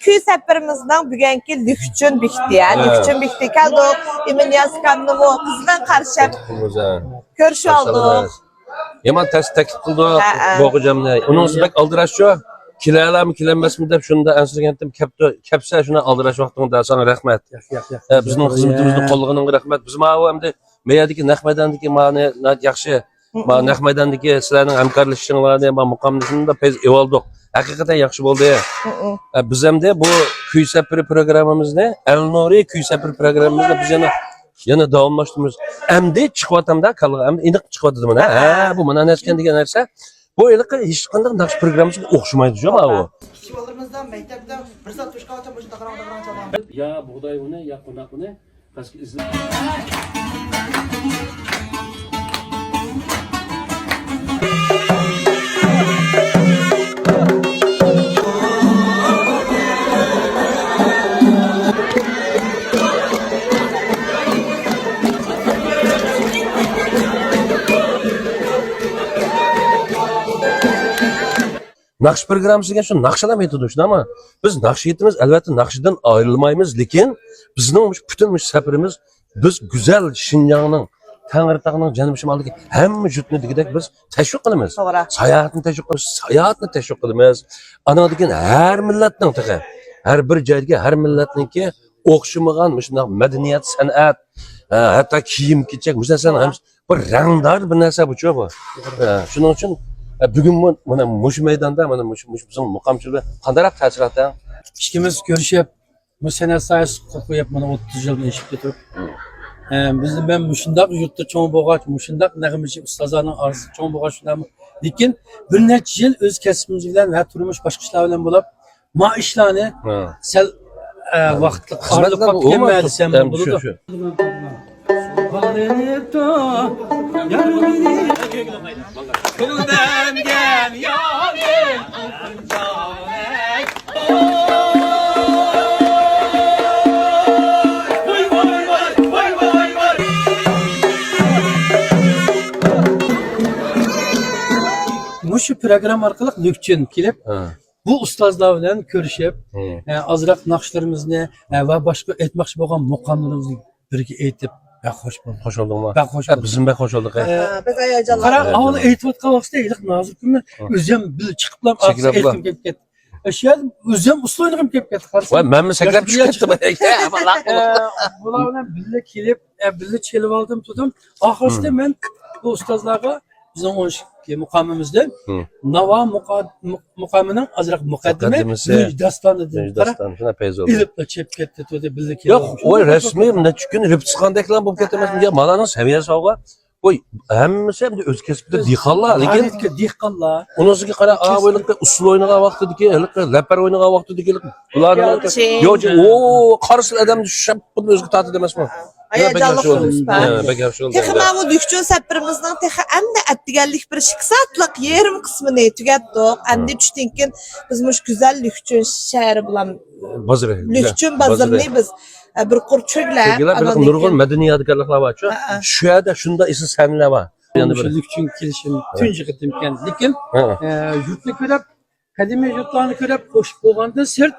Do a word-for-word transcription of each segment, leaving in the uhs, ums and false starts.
كۈي سەپىرىمىزنىڭ بۈگۈنكى لۈكچۈن بېكىتى، ھە، ھە. لۈكچۈن بېكىتى كەلدۇق. ئىمىن ياز ئاكامنىمۇ قىزغىن قارشى ئېلىپ كۆرۈشۈۋالدۇق. يامان تەس تەكلىپ قىلدى ھە، ھە. بوغۇجامنى. ئۇنىڭسى بەك ئالدىراشچۇ. كېلەلەرمۇ، كېلەلمەسمۇ دەپ شۇندا ئەنسىرىگەنتىم. كەپتۇ، كەپسە شۇنى ئالدىراش ۋاقتىڭدا ساڭا رەھمەت. ياق، ياق، ياق. ھە، بىزنىڭ خىزمىتىمىزنى قوللىغىنىڭغا رەھمەت. بىز ماۋۇ ئەمدى مەيەردىكى نەق مەيداندىكى مانى ياخشى. ما نەق مەيداندىكى سىلەرنىڭ ھەمكارلىشىشىڭلارنى، ما مۇقامنى شۇنداق پەيز ئېۋالدۇق. ھەقىقەتەن ياخشى بولدى. ئە، بىز ئەمدى بۇ كۈي سەپىرى پروگراممىمىزنى، ئەلنۇرى كۈي سەپىرى پروگراممىمىزنى بىز يەنە، يەنە داۋاملاشتۇرىمىز. ئەمدى چىقىۋاتامدا كالىغا، ئەمدى ئېنىق چىقىۋاتىدۇ مانا. ھە، بۇ مانا نەچكەن دېگەن نەرسە. بۇ ھېلىقى ھېچقانداق ناخشا پروگراممىسىغا ئوخشىمايدۇ، جۇما ئۇ. كىچىك بالىلىرىمىزدا مەكتەپتە بىر سائەت توشقانغىچە مۇشۇ داقراڭ داقراڭ چالغان. يا بۇغداي ئۇنى، يا قوناق ئۇنى. ناخشا پروگراممىسى دېگەن شۇ ناخشىلار ئېيتىدۇ، شۇنداقمۇ؟ بىز ناخشا ئېيتىمىز، ئەلۋەتتە ناخشىدىن ئايرىلمايمىز، لېكىن بىزنىڭ مۇشۇ پۈتۈن مۇشۇ سەپىرىمىز، بىز گۈزەل شىنجاڭنىڭ، تەڭرىتاغنىڭ جەنۇب شىمالىدىكى ھەممە يۇرتنى دېگۈدەك بىز تەشۋىق قىلىمىز. توغرا. ساياھەتنى تەشۋىق قىلىمىز، ساياھەتنى تەشۋىق قىلىمىز. ئانىڭدىن كېيىن ھەر مىللەتنىڭ تېخى، ھەر بىر جايدىكى ھەر مىللەتنىڭكى ئوخشىمىغان مۇشۇنداق مەدەنىيەت، سەنئەت، ھە، ھەتتا كىيىم-كېچەك، مۇشۇ نەرسىلەرنىڭ ھەممىسى بىر رەڭدار بىر نەرسە بۇچۇ بۇ. ھە، شۇنىڭ ئۈچۈن، ھە، بۈگۈنمۇ مانا مۇشۇ مەيداندا، مانا مۇشۇ، مۇشۇ بىزنىڭ مۇقامچىلار بىلەن قانداقراق تەسىراتىڭ؟ ئىككىمىز كۆرۈشۈپ، بۇ سەنئەت ساھەسىگە قول قويۇپ مانا ئوتتۇز يىلدىن ئېشىپ كېتىپ، ھە، بىز، مەن مۇشۇنداق يۇرتتا چوڭ بولغاچ، مۇشۇنداق نەغمىچى ئۇستازلارنىڭ ئارىسىدا چوڭ بولغاچ، شۇنداقمۇ؟ لېكىن بىر نەچچە يىل ئۆز كەسپىمىز بىلەن ۋە تۇرمۇش باشقا ئىشلار بىلەن بولۇپ، ما ئىشلارنى ھە. سەل، ئە، ۋاقىتلىق خىزمەتلەر ئارىلىق قاپتىكەنمەن دېسەم بولىدۇ. مۇشۇ پروگرامما ئارقىلىق لۈكچۈن كېلىپ، ھە. بۇ ئۇستازلار بىلەن كۆرۈشۈپ، ھە. ئە، ئازراق ناخشىلىرىمىزنى، ئە، ۋە باشقا ئېيتماقچى بولغان مۇقاملىرىمىزنى بىرگە ئېيتىپ، بەك خوش بولدۇم. خوش بولدۇڭمۇ؟ بەك خوش ھە، بولدۇم. بىزمۇ بەك خوش بولدۇق، ھە. ھە، بەك ھاياجانلاندىم. قارا، ئاۋۋال ئېيتىۋاتقان ۋاقتىدا ھېلىقى نازۇكۇمنى ھە. ئۆزۈم بىللە چىقىپلا ئارقىسىغا ئېيتقۇم كېلىپ كەتتى. ئە، شۇ يەردە ئۆزۈم ئۇسسۇل ئوينىغۇم كېلىپ كەتتى، قارىسام. ۋاي، مەنمۇ سەكرەپ چۈشۈپ كەتتىم. ئە، بۇلار بىلەن بىللە كېلىپ، ئە، بىللە چېلىۋالدىم، تۇردۇم. ئاخىرسىدا مەن بۇ ئۇستازلارغا بىزنىڭ ئون ئىككى مۇقامىمىزدىن ناۋا مۇقا-، مۇ-، مۇقامىنىڭ ئازراق مۇقەددىمە، مۇقەددىمىسى. مۇنچ داستانى دېدىم. مۇنچ داستان، شۇنداق پەيز بولدى. ئېلىپلا چېپىپ كەتتى، تۇردى، بىللە ياق، كېلىۋالدىم. ئۇ رەسمىي نەچچە كۈن رېپېتىتسىيە قىلغاندەكلا بولۇپ كەتتى ئەمەسمۇ؟ يا، مالارنىڭ سەۋىيەسى بار. ۋوي، ھەممىسى ئەمدى ئۆز كەسپىدە دېھقانلار، لېكىن ئادەتتىكى دېھقانلار. ئۇنىڭسىگە قارا، ئا، ھېلىقى ئۇسسۇل ئوينىغان ۋاقتىدىكى، ھېلىقى لەپەر ئوينىغان ۋاقتىدىكى، ھېلىقى بۇلارنىڭ يوچى. يوچى، ئو، قارىسىلا ئادەم شاپپىدىن ئۆزىگە تارتىدۇ ئەمەسمۇ؟ ھاياجانلىق بەك ياخشى بولدى. ھە، بەك ياخشى بولدى. تېخى ماۋۇ لۈكچۈن سەپىرىمىزنىڭ تېخى ئەمدى ئەتىگەنلىك بىر ئىككى سائەتلىك يېرىم قىسمىنى تۈگەتتۇق. ئەمدى ھە. چۈشتىن كېيىن بىز مۇشۇ گۈزەل لۈكچۈن شەھىرى بىلەن بازىرى. لۈكچۈن بازىرىنى بىز، ئە، بىر قۇر چۆگلەپ، چۆگلەپ، ئانىڭدىن كېيىن مۇنۇرغۇن مەدەنىي يادىكارلىقلار بارچۇ. ھە، ھە. شۇ يەردە شۇنداق ئېسىل سەھنىلەر بار. يەنە بىر لۈكچۈنگە كېلىشىم تۇنجى قېتىم ئىكەن. لېكىن، ھە. ئە، يۇرتنى كۆرۈپ، قەدىمىي يۇرتلارنى كۆرۈپ خوش بولغاندىن سىرت،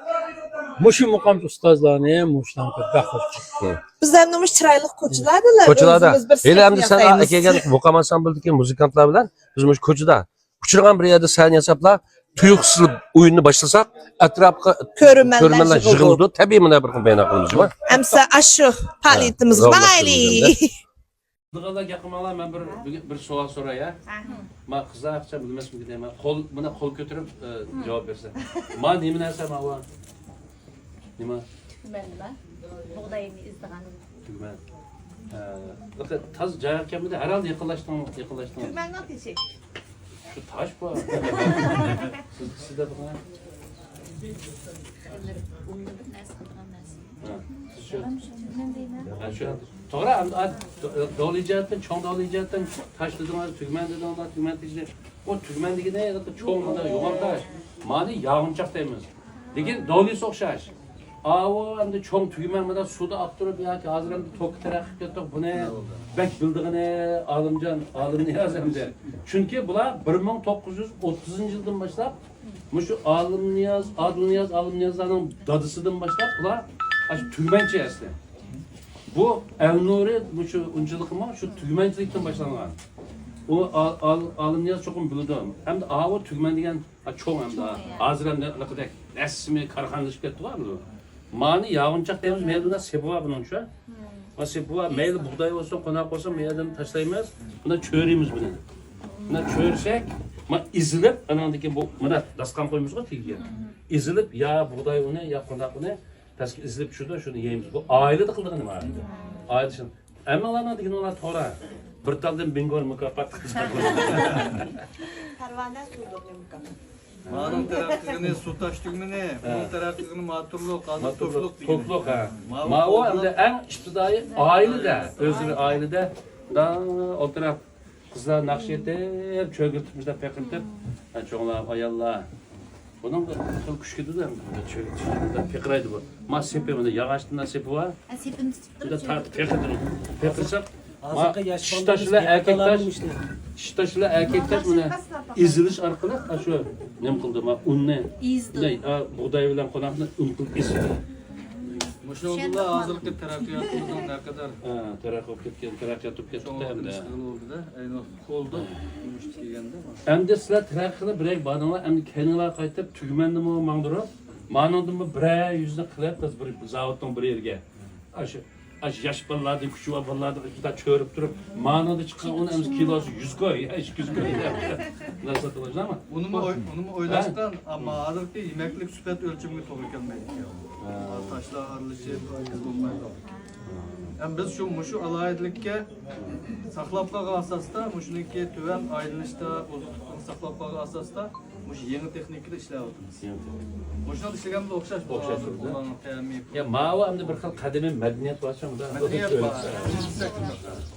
مۇشۇ مۇقامدا ئۇستازلارنى، مۇشۇلارنى كۆرۈپ بەك خوش بولدۇم. بىز ھەم مۇشۇ چىرايلىق كوچىلاردا، كوچىلاردا. ئۆزىمىز بىر ھېلى ئەمدى سەھنە سەن ياسايمىز. ئەكەلگەن ۋوكال ئانسامبىلدىكى مۇزىكانتلار بىلەن بىز مۇشۇ كوچىدا ئۇچرىغان بىر يەردە سەھنە ياساپلا، تۇيۇقسىز ئويۇننى باشلىساق، ئەتراپقا كۆرۈرمەنلەر كۆرۈرمەنلەر يىغىلىدۇ. يىغىلىدۇ. تەبىئىي، مانا بىر خىل بەينا قىلىمىز. ئەمسە ئاشۇ پائالىيىتىمىزگە ھە، ماڭايلى. داۋاملاشتۇرىمىز ئەمدى. داۋاملاشتۇرىمىز ئەمدى. دېگەنلەر گەپ قىلماڭلار، مەن بىر، بىر، بىر سوئال سوراي، ھە؟ ئەھە. ما قىزلار ئاقچام بىلمەسمىكىن دەيمەن. قول، مانا قول كۆتۈرۈپ، ئە، ھە. جاۋاب بېرىسەن. ما نېمە نەرسە ماۋۇ؟ نېمە؟ تۈگمەن بۇغداينى ئېزىدىغان. تۈگمەن. ئە، تازا جايىغا كەلمىدى. ھەرھالدا يېقىنلاشتىڭ، يېقىنلاشتىڭ. تۈگمەننىڭ تېشى. شۇ تاش بۇ. سىز، سىز دەپ قاراڭ. ئويۇنلىرىدا ئوينىلىپ نەرسە قىلىدىغان نەرسە. ھە، سىز شۇ. مەن دەيمەن. ھە، شۇ. توغرا، ئەمدى، ئا، دولى جەھەتتىن، چوڭ دولى جەھەتتىن تاش دېدىڭلار، تۈگمەن دېدىڭلار، تۈگمەن تېشى. ئۇ تۈگمەن دېگىنى چوڭ، مۇنداق يوغان تاش. مانى ياغىنچاق دەيمىز. لېكىن دولىسى ئوخشاش. ئاۋۇ ئەمدى چوڭ تۈگمەن مانا سۇدا ئاقتۇرۇپ ياكى ھازىر ئەمدى توككا تەرەققىي قىلىپ كەتتۇق. بۇنى بەك بىلىدىغىنى ئالىمجان، ئالىمنىياز ئەمدى. چۈنكى بۇلار بىر مىڭ توققۇز يۈز ئوتتۇزىنچى يىلدىن باشلاپ مۇشۇ ئالىمنىياز، ئادىلنىياز، ئالىمنىيازلارنىڭ دادىسىدىن باشلاپ بۇلار ئاشۇ تۈگمەنچى ئەسلى. بۇ ئەلنۇرى مۇشۇ ئۇنچىلىقىمۇ شۇ تۈگمەنچىلىكتىن باشلانغان. ئۇ ئال-، ئال-، ئالىمنىياز چوقۇم بىلىدۇ. ئەمدى ئاۋۇ تۈگمەن دېگەن، ھە، چوڭ ئەمدى. چوڭ، يا. ھازىر ئەمدى ئانىقىدەك رەسمىي كارخانىلىشىپ كەتتىغۇ ئەمدى. مانى ياغۇنچاق دەيمىز، مەيلى بۇنداق سېپى بار بۇنىڭ شۇ. ۋە سېپى بار، مەيلى بۇغداي بولسۇن، قوناق بولسۇن، بۇ يەردىن تاشلايمىز. بۇنى چۆرىيمىز بۇنى. بۇنى چۆرسەك، ما ئېزىلىپ، ئاناندىن كېيىن بۇ، مانا داستىخان قويىمىزغۇ تېگىگە. ئېزىلىپ، يا بۇغداي ئۇنى، يا قوناق ئۇنى پەسكە ئېزىلىپ چۈشىدۇ، شۇنى يەيمىز. بۇ ئائىلىدە قىلىدىغىنى مانا. ئائىلىدە شۇنى. ھەممىڭلارنىڭ دېگىنىڭلار توغرا. بىر تالدىن بىنگول مۇكاپات. پەرۋانە سۇدۇرنى مۇكاپات. مانىڭ تەرەققىيىنى سۇ تاش تۈگمىنى، ھە. بۇنىڭ تەرەققىيىنى ماتۇرلۇق، ھازىر ماتۇرلۇق، توكلۇق دېگىنى. توكلۇق، ھە. ماۋۇ ماۋۇ ئەمدى ئەڭ ئىپتىدائىي ئائىلىدە، ئۆزلىرى ئائىلىدە، دا ئولتۇراپ، قىزلار ناخشا ئېيتىپ، چۆگۈرتۈپ، مۇنداق پېقىرتىپ، ھە، چوڭلار، ئاياللار. بۇنىڭ بىر خىل كۈچ كېتىدۇ ئەمدى، مۇنداق چۆگۈرتۈپ، مۇنداق پېقىرايدۇ بۇ. ما سېپى، مۇنداق ياغاچتىن سېپى بار. ھە، سېپىنى تۇتۇپ بۇنداق تارتىپ پېقىردۇق. پېقىرساق، ما ھازىرقى ياش ئىشتا بالىلار شۇلار ئەركەك تاش، ئىشتا شۇلار ئەركەك تاش مانا ئېزىلىش ئارقىلىق، ھە، شۇ نېمە قىلدى، ما ئۇننى، ئېزىدۇ. بۇغداي بىلەن قوناقنى ئۇن قىلىپ ئېزىدى. مۇشۇنىڭ بىلەن ھازىرقى تەرەققىياتىمىزنىڭ نەقەدەر، ھە، تەرەققىي بولۇپ كەتكەن، تەرەققىيات بولۇپ كەتتى ئەمدى. ئەمدى سىلەر تەرەققىي قىلىپ بىر يەرگە باردىڭلار، ئەمدى كەينىڭلار قايتىپ تۈگمەننىمۇ ماڭدۇرۇپ، مانىڭدىنمۇ بىرەر يۈزنى قىلىپ، بىز بىر زاۋۇتنىڭ بىر يېرىگە. ئاشۇ، ئاشۇ ياش بالىلاردىن، كۈچى بار بالىلاردىن شۇنداق چۆرۈپ تۇرۇپ، مانىڭدا چىققان ئۇن ئەمدى كىلوسى يۈز كوي، يا ئىككى يۈز كوي. نەرسە قىلىشلارمۇ؟ ئۇنىمۇ ئوي-، ئۇنىمۇ ئويلاشقان، ئەمما ھازىرقى يېمەكلىك سۈپەت ئۆلچىمىگە توغرا كەلمەيدىكەن. ھە. تاشلار ئارىلىشىپ، ھەرگىز بولمايدۇ. ھەم بىز شۇ، مۇشۇ ئالاھىدىلىككە ساقلاپ قالغان ئاساستا، مۇشۇنىڭكى تۆۋەن ئايلىنىشتا ئوزۇقلۇقنى ساقلاپ قالغان ئاساستا، مۇشۇ يېڭى تېخنىكىدا ئىشلەۋاتىمىز. يېڭى تېخنىكا. مۇشۇنىڭدا ئىشلىگەندە ئوخشاش بولىدۇ. ئوخشاش بولىدۇ. ئۇلارنىڭ تەمى. يا، ماۋۇ ئەمدى بىر خىل قەدىمىي مەدەنىيەت بارچە، مۇنداق مەدەنىيەت بار.